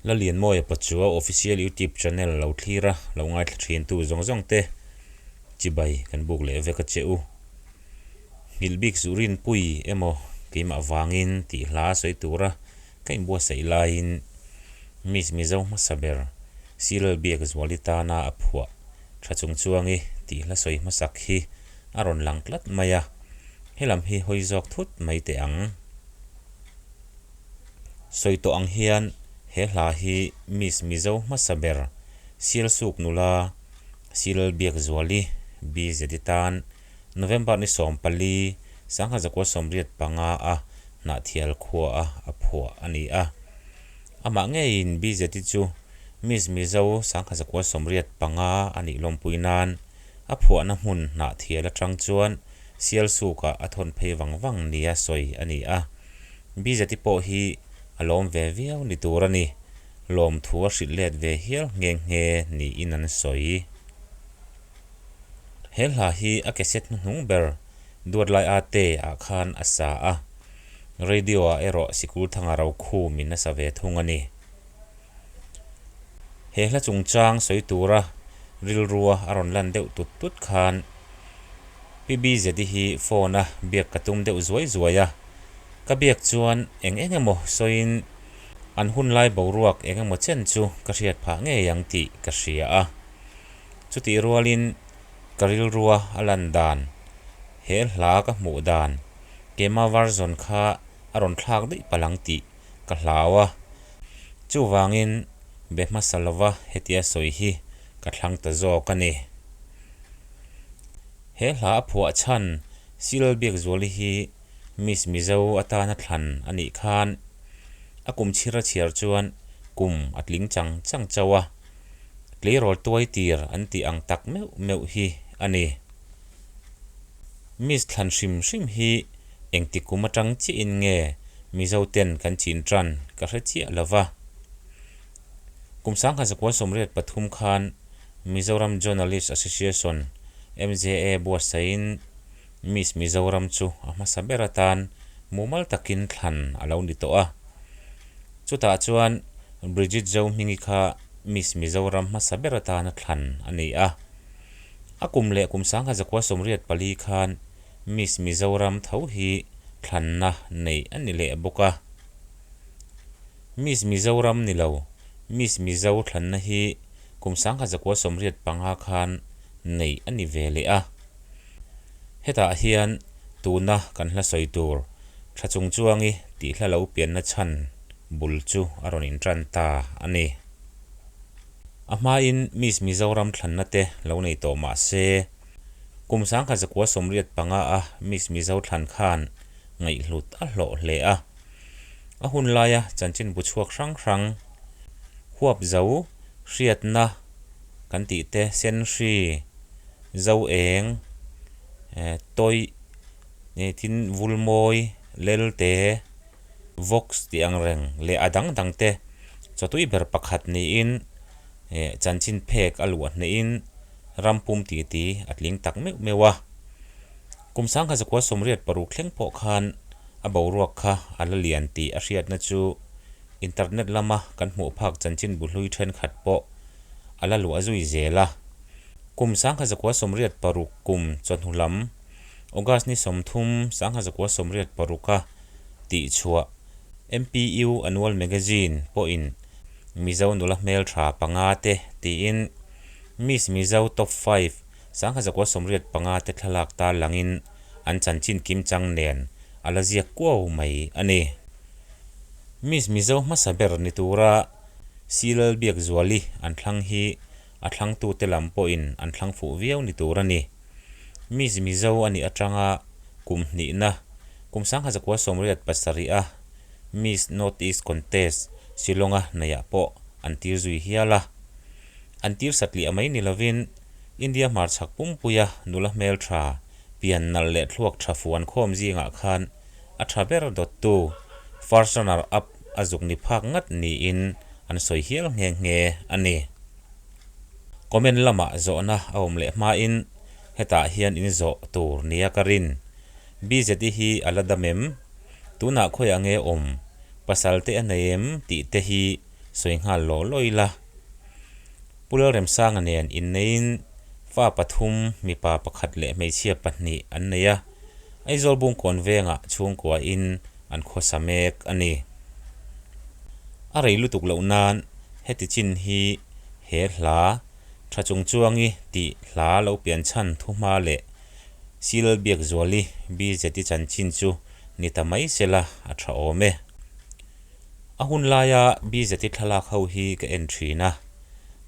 Lalianmawia Pachuau Official YouTube Channel lo thlir a, lo ngaithla thintu zawng zawng te chibai kan buk leh vek a che u. Nghilh bik suh rinpui emaw keimah vangin tih hla sawi tura ka inbuatsaih laiin Miss Mizo hmasa ber Silal Biakzuali tana a phuah tha chung chuangi tih hla sawi hmasak hi a rawn lang tlat mai a, helam hi hawi zawk thut mai teh ang. Sawi tawh ang hian he hla hi Miss Mizo hmasa ber Sialsuk nula Silal Biakzuali, BZ, tan November ni 14, 1995 a Hnahthial khua a a phuah a ni a. Amah ngeiin BZ chu Miss Mizo 1995 a nih lawmpui nan a phuahna hmun Hnahthial atang chuan Sialsukah a thawn phei vang vang nia sawi a ni a. Bizati pawh hi a lawm ve viau ni tur a ni. Lawmthu a hrilh let ve hial nghe nghe niin an sawi. He hla hi a cassette hnuhnung ber Duatlai Ate ah khan a sa a, radio ah erawh Sikul Thanga Rokhumin a sa ve thung a ni. He hla chungchang sawi tura rilrua a rawn lan deuh tut tut khan Pi Bizeti hi phone a biak ka tum deuh zuai zuai a, ka biak chuan eng eng emaw sawiin an hun lai boruak eng emaw chen chu ka hriat phah ngei ang tih ka hria a. Chutih rualin ka rilrua a lan dan, he hla ka hmuh dan, keimah version kha a rawn thlak daih palh ang tih ka hlau a, chuvangin be hmasa lova hetia sawi hi ka thlang ta zawk a ni. He hla a phuah chhan Silal Biakzuali hi Miss Mizo atana thlan a nih khan a kum chhir a chhiar chuan kum a tling chang chang chauh a, tleirawl tuai tir an tih ang tak meuh meuh hi a ni. Miss thlan hrim hrim hi engti kum atang chiahin nge Mizo ten kan chin tan ka hre chiah lo va. Kum 1983 khan Mizoram Journalist Association, MJA, buatsaihin Miss Mizoram chu a hmasa ber atan mumal takin thlan a lo ni tawh a. Chutah chuan Bridget Zohmingi kha Miss Mizoram hmasa ber atana thlan a ni a. A kum leh kum 1984 khan Miss Mizoram tho hi thlanna neih a ni leh bawk a. Miss Mizoram ni lo, Miss Mizo thlanna hi kum 1985 khan neih a ni ve leh a. Hetah hian tuna kan hla sawi tur tha chung chuangi tih hla lo pianna chhan bul chu a rawn intan ta a ni. A hmain Miss Mizoram thlanna te lo nei tawh mah se, kum 1985 a Miss Mizo thlan khan ngaihhlut a hlawh hle a. A hun laia chanchinbu chhuak hrang hrang, huap zo, hriatna kan tih te, senhri, zo eng, tawih, tin vulmawi, lelte, Vox tih ang reng leh a dang dang te chawtui ber pakhat niin chanchin phek a luah hnehin ram pum titi a tling tak meuh meuh a. Kum 1986 thleng pawh khan a boruak kha a la lian tih a hriatna chu internet lama kan hmuh phak chanchin bu hlui thenkhat pawh a la luah zui zel a. Kum 1986 kum chawhnu lam August ni 30, 1986 a tihchhuah MPU Annual Magazine pawhin Mizo nula hmeltha panga te tiin Miss Mizo Top Five 1985 te thlalak ta langin an chanchin kimchang nen a la ziak kuau mai a ni. Miss Mizo hmasa ber ni tura Silal Biakzuali an thlang hi a thlangtute lam pawhin an thlang fuh viau ni tur a ni. Miss Mizo a nih atanga kum hnihna, kum 1987 a Miss North East Contest Shillong-a neihah pawh an tir zui hial a. An tir satliah mai ni lovin India hmarchhak pumpuia nula hmeltha, pian nalh leh thluak tha fuan khawm zingah khan a tha ber dawttu first runner up a zuk ni phak ngat niin an sawi hial nghe nghe a ni. Comment lamah zawhna a awm leh hmain hetah hian in zawh tur nia ka rin. BZI hi a la dam em? Tunah khawiah nge awm? Pasal te a nei em? tih te hi sawi nghal law law ila. Pu Lalremsanga nen inneiin fa pathum, mipa pakhat leh hmeichhia pahnih an nei a, Aizawl Bungkawn vengah chhungkuain an khawsa mek a ni. A rei lutuk loh nan heti chin hi he hla Tha Chungchuangi tih hla lo pian chhan thuhma leh Sil Biakzuali BZI chanchin chu ni ta mai sela a tha awm e. A hun laia BZI thlalak ho hi ka en thin a,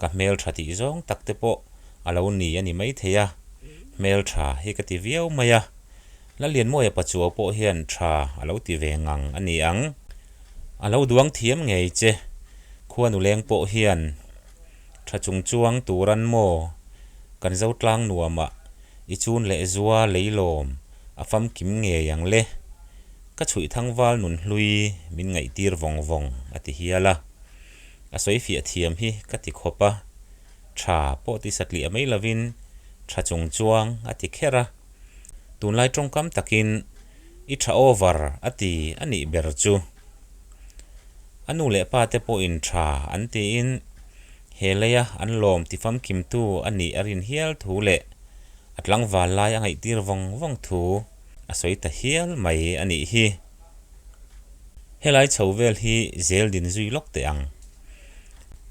ka hmeltha tih zawng tak te pawh a lo ni a ni maithei a, hmeltha hi ka ti viau mai a, Lalianmawia Pachuau pawh hian tha a lo ti ve ngang a ni ang. A lo duang thiam ngei che, khuanuleng pawh hian Tha chung chuang turan maw? Kan zo tlang nuamah i chun leh zua leilawm a famkim ngei ang le. Ka chhuih thangval nun hlui min ngaihtir vawng vawng a ti hial a. A sawi fiah thiam hi ka ti khawp a. Tha pawh ti satliah mai lovin tha chung chuang a ti kher a. Tunlai tawngkam takin i tha over a ti a nih ber chu. A nu leh pa te pawhin tha an tiin he leia an lawm ti famkimtu a nih a rin hial thu leh a tlangval lai a ngaihtir vawng vawng thu a sawi ta hial mai a nih hi. Helai chho vel hi zel din zui lawk teh ang.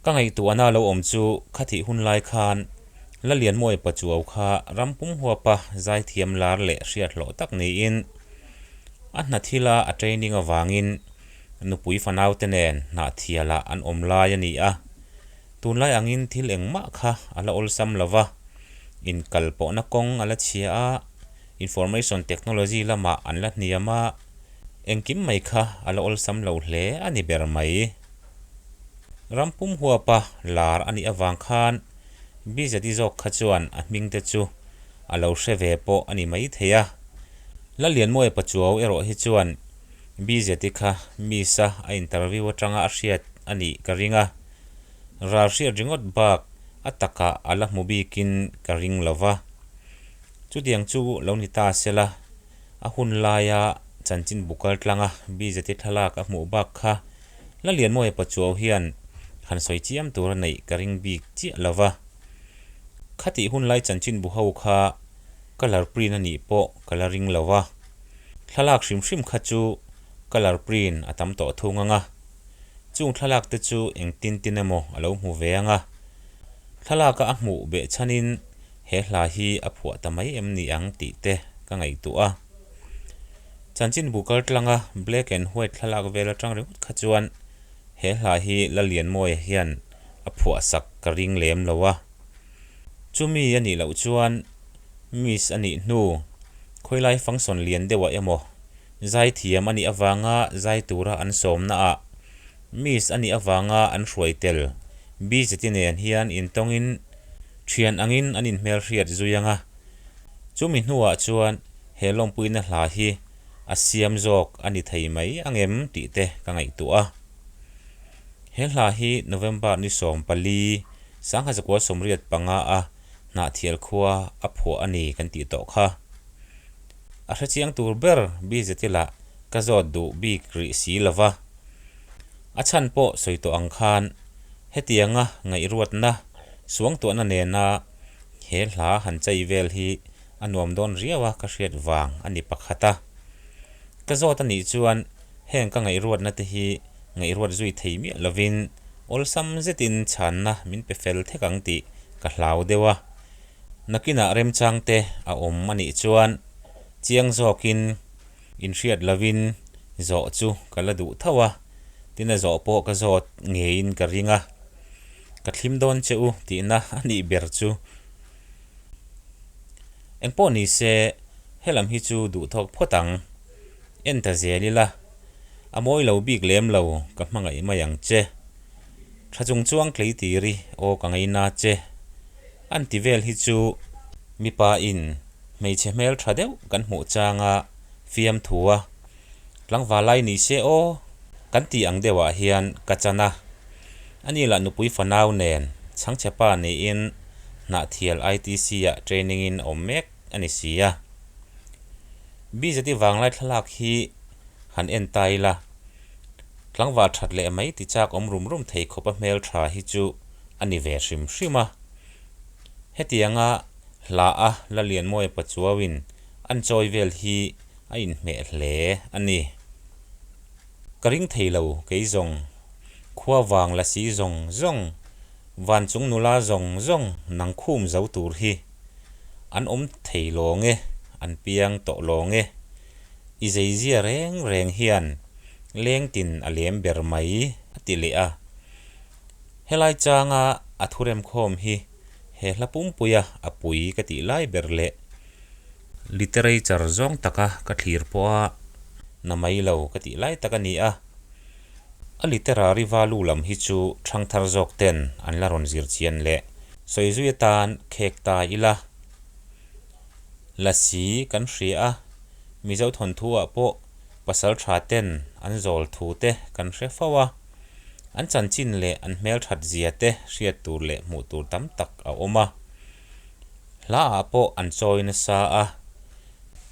Ka ngaihtuahna lo awm chu khathih hun lai khan Lalianmawia Pachuau kha ram pum huapa zaithiam lar leh hriat hlawh tak niin a hna thila a training avangin nupui fanaute nen hnahthialah an awm lai a ni a. Tunlai angin thil engmah kha a la awlsam lo va, inkal pawhna kawng a la chhia a, information technology lamah an la hniam a, engkim mai kha a la awlsam lo hle a ni ber mai. Ram pum huapa lar a nih avang khan BZI zawk kha chuan a hmingte chu a lo hre ve pawh a ni mai thei a. Lalianmawia Pachuau erawh hi chuan BZI kha Miss-a a interview atanga a hriat a nih ka ring a, ral hriat ringawt bak a takah a la hmu bikin ka ring lo va. Chutiang chu lo ni ta sela, a hun laia chanchinbu kal tlanga BZI thlalak a hmuh bak kha Lalianmawia Pachuau hian han sawi chiam tur a neih ka ring bik chiah lo va. Khatih hun lai chanchinbu ho kha colour print a nih pawh ka la ring lo va. Thlalak hrim hrim kha chu colour print a tam tawh thung ang a. Chung thlalak te chu engtin tin emaw a lo hmu ve ang a. Thlalaka a hmuh beh chhanin he hla hi a phuah ta mai em ni ang tih te ka ngaihtuah a. Chanchinbu kaltlanga black and white thlalak vel atang ringawt kha chuan he hla hi Lalianmawia hian a phuahsak ka ring lem lo a. Chumi a nih loh chuan Miss a nih hnu khawilai function lian deuhah emaw zaithiam a nih avanga zai tura an sawmnaah Miss a nih avanga an hruai tel BZI nen hian intawngin thian angin an inhmelhriat zui ang a. Chumi hnuah chuan he lawmpuina hla hi a siam zawk a ni thei mai angem tih te ka ngaihtuah a. He hla hi November ni 14, 1985 a Hnahthial khua a phuah a ni kan tih tawh kha. A hrechiang tur ber BZI lah ka zawt duh bik rih si lo va. A chhan pawh sawi tawh ang khan hetianga ngaihruatna suangtuahna nena he hla han chei vel hi a nuam dawn riau a ka hriat vang a ni pakhat a. Ka zawt a nih chuan heng ka ngaihruatna te hi ngaihruat zui thei miah lovin awlsam zetin chhanna min pe fel thek ang tih ka hlau deuh a. Nakinah remchang te a awm a nih chuan chiang zawkin inhriat lovin zawh chu ka la duh tho a, tin a zawh pawh ka zawt ngeiin ka ring a. Ka thlim dawn che u tihna a nih ber chu. Engpawh ni se helam hi chu duhthawk phawt ang. En ta zel ila, a mawi lo bik lem lo ka hmangaih mai ang che. Tha chung chuang tlei tir i aw ka ngaina che. An ti vel hi chu mipa in hmeichhe hmel tha deuh kan hmuh changa fiamthu a, tlangval lai ni se aw kan tih ang deuhah hian ka chan a. Ani lah nupui fanau nen chhangchhe pa niin Hnahthial ITC ah training in awm mek a ni si a. BZI vanglai thlalak hi han en ta ila. Tlangval that leh mai ti chak awm rum rum thei khawpa hmeltha hi chu a ni ve hrim hrim a. Hetianga hla a Lalianmawia Pachuauin an chawi vel hi a inhmeh hle a ni. Ka ring thei lo kei zawng, khua vang la si zawng zawng, van chung nula zawng zawng nang khum zo tur hi an awm thei lawng e, an piang tawh lawng e. I zeizia reng reng hian lengtin a lem ber mai a ti leh a. Helai changa a thuremkhawm hi he hla pumpuia a pui ka tih lai ber leh literature zawng taka ka thlir pawha na mai lo ka tih lai tak a ni a. A literary value lam hi chu thangthar zawk ten an la rawn zir chian leh sawi zui atan khek ta ila. Lasi kan hria a, Mizo thawnthu ah pawh pasal tha ten an zawl thu te kan hre fo a, an chanchin leh an hmelthat zia te hriat tur leh hmuh tur tam tak a awm a. Hla ah pawh an chawi nasa a.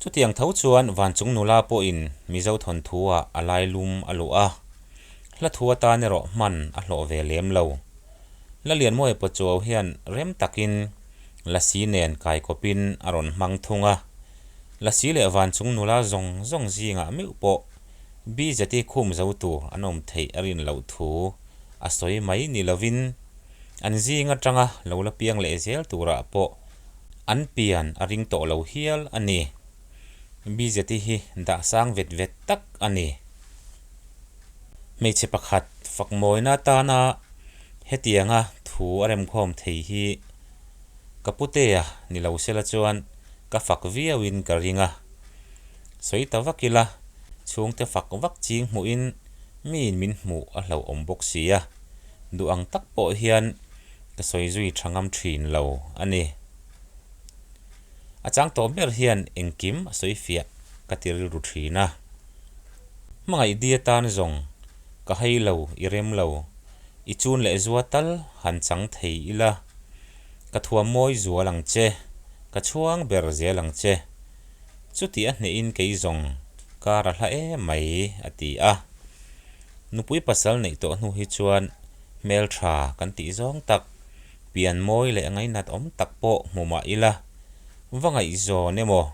Chutiang tho chuan Vanchung nula pawhin Mizo thawnthu ah a lailum a luh a, hla thu atan erawh hman a hlawh ve lem lo. Lalianmawia Pachuau hian rem takin Lasi nen kaikawpin a rawn hmang thung a. Lasi leh Vanchung nula zawng zawng zingah meuh pawh BZI khum zo tur an awm theih a rin loh thu a sawi mai ni lovin an zing atanga lo la piang leh zel turah pawh an pian a ring tawh lo hial a ni. BZI hi dah sang vet vet tak a ni. Hmeichhe pakhat fakmawina atana hetianga thu a remkhawm thei hi ka putea ni lo sela chuan ka fak viauin ka ring a. Sawi ta vak ila, chhungte fak vak ching hmuhin miin min hmuh a hlauhawm bawk si a, duh ang tak pawh hian ka sawi zui tha ngam thin lo a ni. A chang tawh ber hian engkim a sawi fiah ka ti rilru thin a. Hmangaih di atan zawng ka hei lo i rem lo, i chun leh zua tal han chang thei ila, ka thuam mawi zual ang che, ka chhuang ber zel ang che. Chuti a hnehin kei zawng kar a hla em mai a ti a. Nupui pasal neih tawh hnu hi chuan hmeltha kan tih zawng tak, pian mawi leh ngainat awm tak pawh hmu mah ila, va ngaihzawn emaw,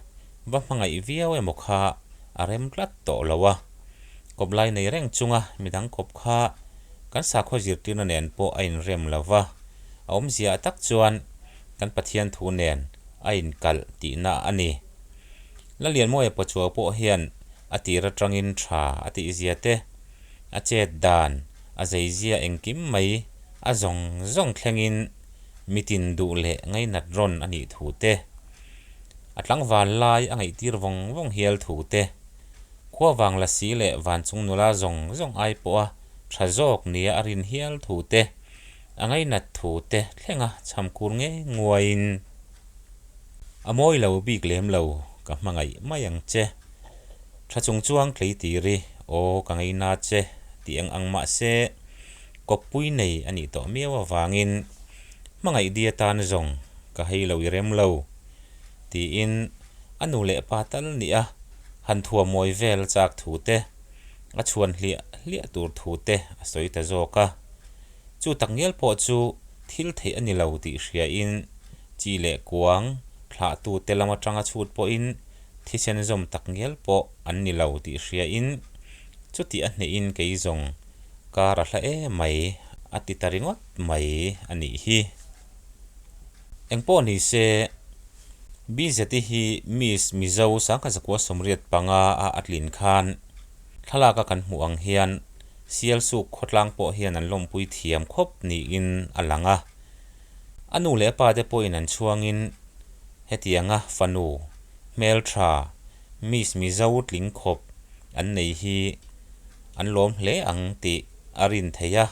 va hmangaih viau emaw kha a rem tlat tawh lo a. Kawp lai nei reng chunga midang kawp kha kan sakhaw zirtirna nen pawh a inrem lo va, a awmzia tak chuan kan Pathian thu nen a inkalh tihna a ni. Lalianmawia Pachuau pawh hian a tir atangin tha a tihzia te, a chet dan, a zeizia engkim mai a zawng zawng thlengin mitin duh leh ngainat rawn a nih thu te, a tlangval lai a ngaihtir vawng vawng hial thu te, khua vang lasi leh vanchung nula zawng zawng ai pawha tha zawk nia a rin hial thu te, a ngainat thu te thlenga chhamkur ngei nguaiin a mawi lo bik lem lo ka hmangaih mai ang che. Tha chung chuang tleitiri aw ka ngaina che tih eng ang mah se kawppui nei a nih tawh miau avangin hmangaih di atan zawng ka hei lo i rem lo tiin a nu leh pa tal nih a han thuam mawi vel chak thu te a chhuan hliah hliah tur thu te a sawi ta zawk a. Chu tak ngial pawh chu thil theih a ni lo tih hriain chi leh kuang thlahtu te lam atanga chhut pawhin thisen zawm tak ngial pawh an ni lo tih hriain chutih a hnehin kei zawng kar a hla em mai a ti ta ringawt mai a nih hi. Engpawh ni se, BZI hi Miss Mizo Sangkhat 185 a a tlin khan thlalak a kan hmuh ang hian Sialsuk khawtlang pawh hian an lawmpui thiam khawp niin a lang a. A nu leh a pa te pawhin an chhuangin hetianga fanu, hmeltha, Miss Mizo tling khawp an nei hi an lawm hle ang tih a rin theih a.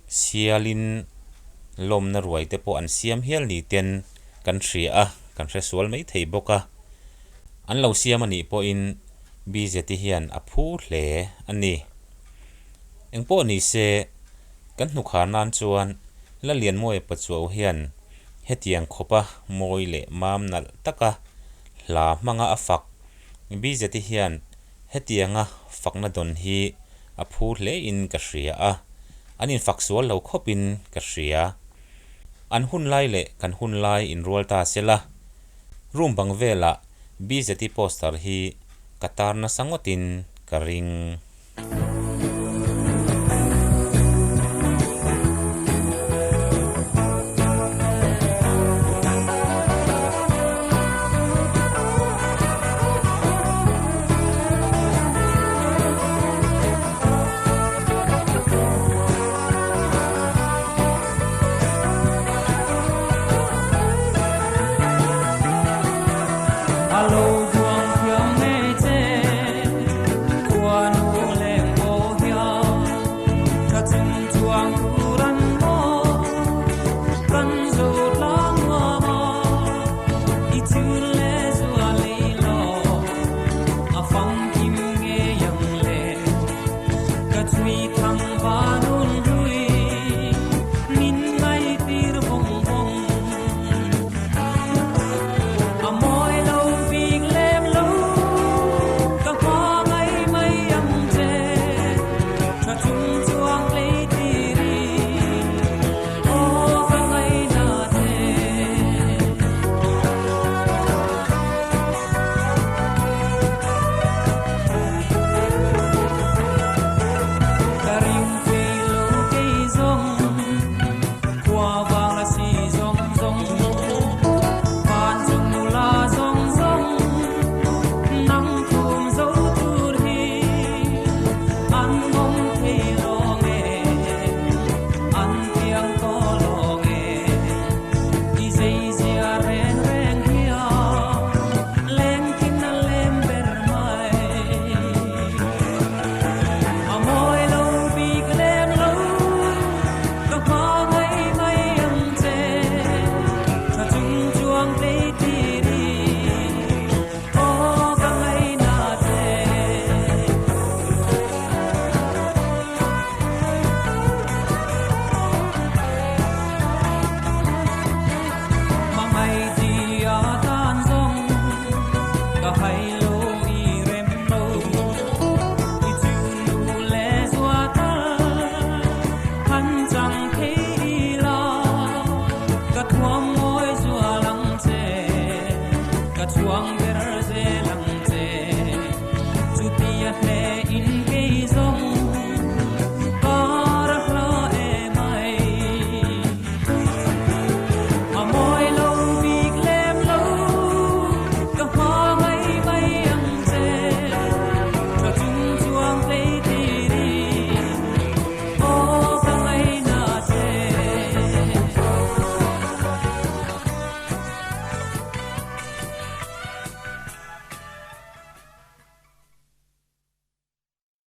Sialin lawmna ruai te pawh an siam hial ni ten kan hria a, kan hre sual mai thei bawk a. An lo siam a nih pawhin BZI hian a phu hle a ni. Engpawh ni se, kan hnukhar nan chuan Lalianmawia Pachuau hian hetiang khawpa mawi leh mam nalh taka hla hmanga a fak BZI hian hetianga fakna dawn hi a phu hle in ka hria a, an infak sual lo khawp in ka hria. An hun lai leh kan hun lai inrual ta se la, room bang velah BZI poster hi ka tar nasa ngawtin ka ring.